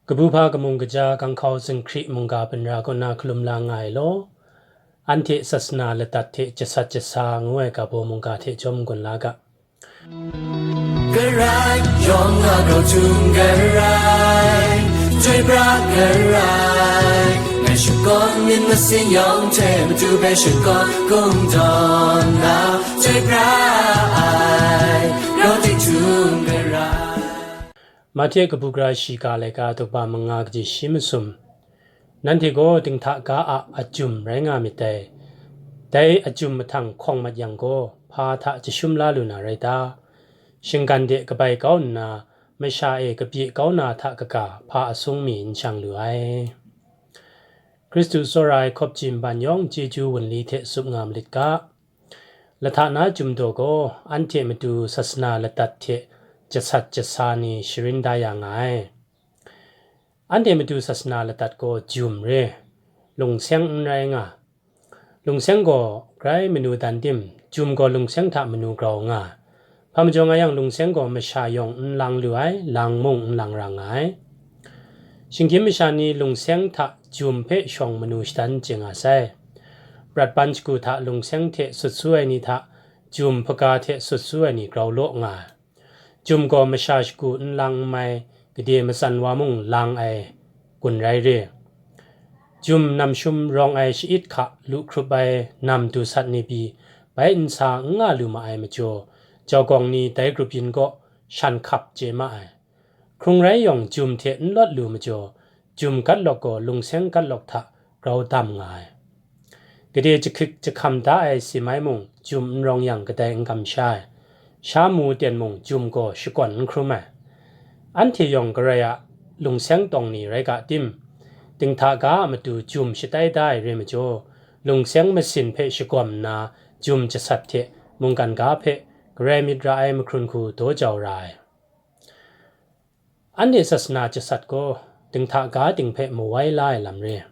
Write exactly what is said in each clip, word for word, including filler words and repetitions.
Kabu hpa kamung kaja, ganghkau zinghkri mungga binra kaw na hkalum la nga ai law, anhte sasana ladat hte jasat jasa ngu ai ga baw mungga hte jawm n-gun la ga. Karai yawng a grau htum karai, chyoi pra karai, ngai shakawn myit masin yawng hte matu hpe shakawn kungdawn na, chyoi pra ai, grau tik htum karai. Mahte kabu gara shiga laika, daw kaba manga kaji shi masum. Nanhte gaw dinghta ga a ajum rai nga myit dai. Dai ajum mahtang hkawng mat yang gaw, hpa hta jashum la lu na rai ta? Shinggan de kabai kau nna, masha e kabye kau na hta kaga hpa asung mi n shang lu ai. Hkristu tsawra ai hkawpji nban yawng chyeju wunli hte tsup nga malit ga. Lahta na jum daw gaw, anhte matu sasana ladat hte jasat jasa ni sharin da ya nga ai. Anhte matu sasana ladat gaw jum re, lungseng n rai nga. Lungseng gaw grai manu dan tim, jum gaw lungseng hta manu grau nga. Hpa majaw nga yang, lungseng gaw masha yawng n lang lu ai, lang mung n lang ra nga ai. Shinggyim masha ni lungseng hta jum hpe shawng manu shadan chye nga sai. Prat ban shagu hta lungseng hte sut su ai ni hta, jum hpaga hte sut su ai ni grau law nga ai. Jum gaw masha shagu n lang n mai, gade matsan wa mung lang ai gun rai re. Jum namshum rawng ai sha-it hka lu hkrup ai nam du sat ni pyi, bai nsa n nga lu ma ai majaw, jaugawng ni dai grup yin kaw shan hkap chye ma ai. Hkrung rai yawng jum hte n lawt lu majaw, jum gat lawk gaw lungseng gat lawk hta grau dam nga ai. Gade jahkik jahkam da ai si mai mung, jum n rawng yang kadai n kamsha ai. Sha mu ten mung, jum gaw shakawn n hkrum ai. Anhte yawng Karai a lungseng tawng ni rai ga tim? Dinghta ga a matu jum shatai da ai re majaw, lungseng masin hpe shagawm nna, jum jasat hte mungkan ga hpe Karai myit ra ai mahkrun hku daw jau ra ai. Anhte sasana jasat gaw dinghta ga ting hpe mawai la ai lam re.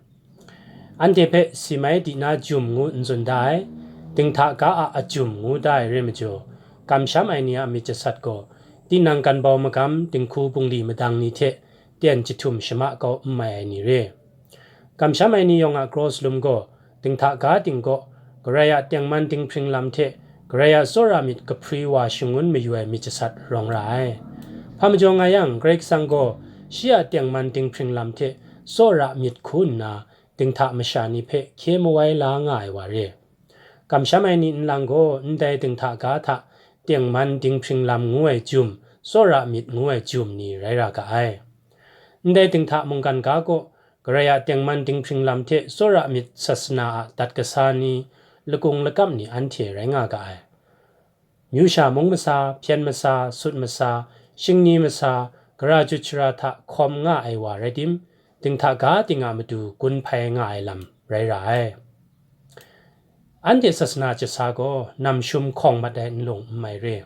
Anhte hpe si mai di na jum ngu n tsun da ai, dinghta ga a ajum ngu da ai re majaw, kamsham ai ni a myit jasat gaw, tinang ganbau magam, dinghku bungli madang ni hte ten jahtum shama kau n mai ai ni re. Kamsham ai ni yawng a kraw salum gaw, dinghta ga ting kaw, Karai a tengman dinghpring lam hte Karai a tsawra myit kahpri wa shangun mayu ai myit jasat rawng ra ai. Hpa majaw nga yang, Karai Kasang gaw shi a tengman dinghpring lam hte tsawra myit hku nna, dinghta masha ni hpe hkye mawai la nga ai wa re. Kamsham ai ni nlang gaw, ndai dinghta ga hta tengman dinghpring lam ngu ai jum, tsawra myit ngu ai jum ni rai ra ga ai. Ndai dinghta mungkan ga kaw, Karai a tengman dinghpring lam hte tsawra myit sasana a dat kasa ni, lakung lakam ni anhte rai nga ga ai. Myu sha mung masa, hpyen masa, sut masa, shingni masa, gara jut shara hta hkawm nga ai wa rai tim, dinghta ga ting a matu gun hpai nga ai lam rai ra ai. Anhte sasana jasa gaw namshum hkawng mat ai nlung n mai re.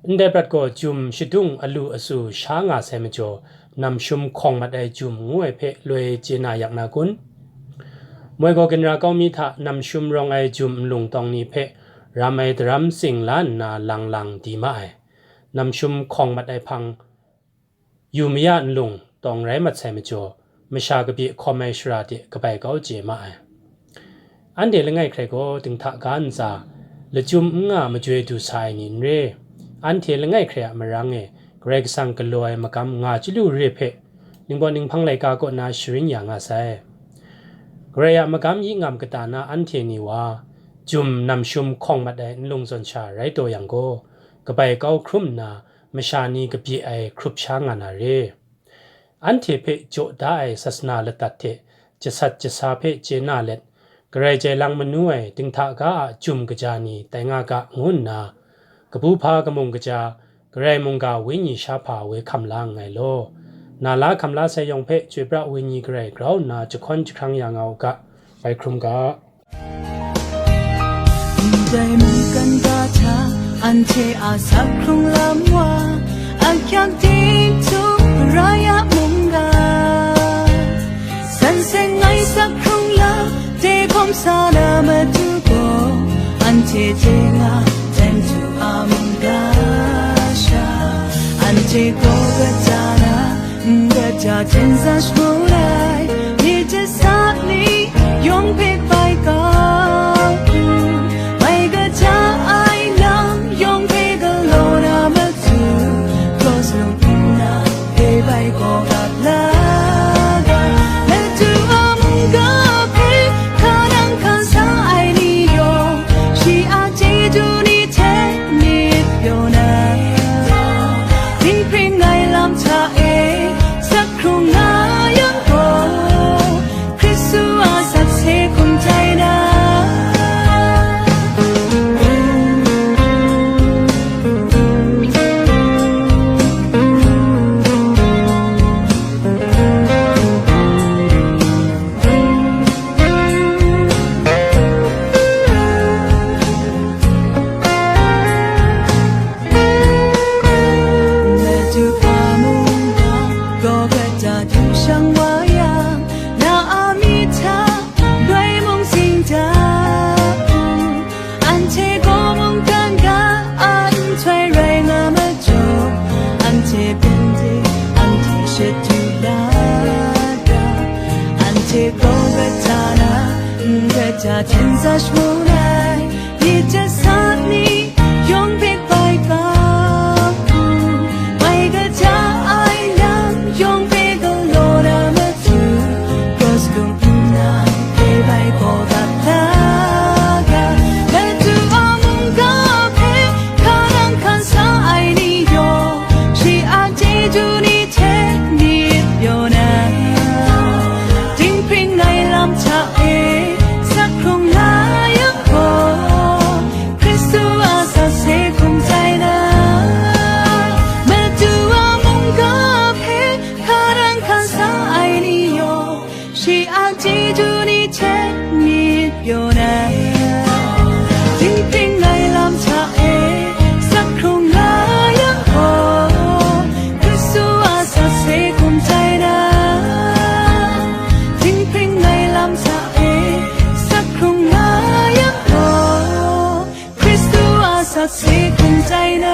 Ndai prat gaw jum shadung alu asu sha nga sai majaw, namshum hkawng mat ai jum ngu ai hpe loi chye na yak na kun? Moi gaw ginra kau mi hta namshum rawng ai jum nlung tawng ni hpe ram ai daram tsing la nna lang lang di ma ai. Namshum hkawng mat ai hpang, yu maya nlung tawng rai mat sai majaw, masha kabye hkawm ai shara de kabai kau chye ma ai. Anhte langai hkrai gaw dinghta ga ntsa, lachyum n nga majoi du sa ai ni n re. Anhte langai hkrai a marang e Karai Kasang galaw ai magam nga chyalu re hpe, Ningbaw Ninghpang laika kaw na sharin ya nga sai. Karai a magam yi ngam kata na anhte ni wa, jum namshum hkawng mat ai nlung zawn sha rai taw yang gaw, kabai kau hkrum nna, masha ni kabye ai hkrup sha nga na re. Anhte hpe jaw da ai sasana ladat hte jasat jasa hpe chye na let, Karai jai lang manu ai dinghta ga a jum kaja ni tai nga ga ngu nna, kabu hpa kamung kaja, Karai mungga wenyi sha hpa woi hkam la nngai law. Na la hkam la sai yawng hpe chyoi pra wenyi Karai grau nna jahkawn jahkrang ya nga u ga, bai hkrum ga. Ndai mungkan ga hta anhte a sak hkrung lam wa, a hkyang ting htum rai a mungga. San seng ai sak hkrung lam de hkawm sa na matu gaw, anhte hte nga ten htum a mungga sha, anhte gaw kata na n gat Ja hten sa shagu ai, myit ja sa ni yawng hpe bai kau u, mai kaja ai lam yawng hpe galaw na matu, cross lung nna hpe bai gaw ap la ga, Madu a mungga hpe hka nang hkan sa ai ni yawng, shi a chyeju ni hte myit pyaw na, dinghpring ai lam hta e sak hkrung nga yang gaw, Hkristu a sakse hkum tai na. Madu a mungga Golgota du shang wa yang, na a myit hta loi mung sing da u. Anhte gaw mungkan ga a nhtoi rai nga majaw, anhte byin de, anhte shadu la ga, anhte Golgota na n-, ja hten sa shagu ai, myit ja sa ni yawng hpe bai kau u, mai kaja ai lam yawng hpe galaw na matu, cross hkum nna hpe bai gaw ap la ga, Madu a mungga hpe hka nang hkan sa ai ni yawng, shi a chyeju ni hte myit pyaw na, dinghpring ai lam hta e sak hkrung la yang gaw, Hkristu a sakse hkum tai na. Madu a mungga hpe hka nang hkan sa ai ni yawng, shi a chyeju ni hte myit pyaw na, dinghpring ai lam hta e sak hkrung la yang gaw, Hkristu a sakse hkum tai na. Dinghpring ai lam hta e sak hkrung la yang gaw, Hkristu a sakse hkum tai na.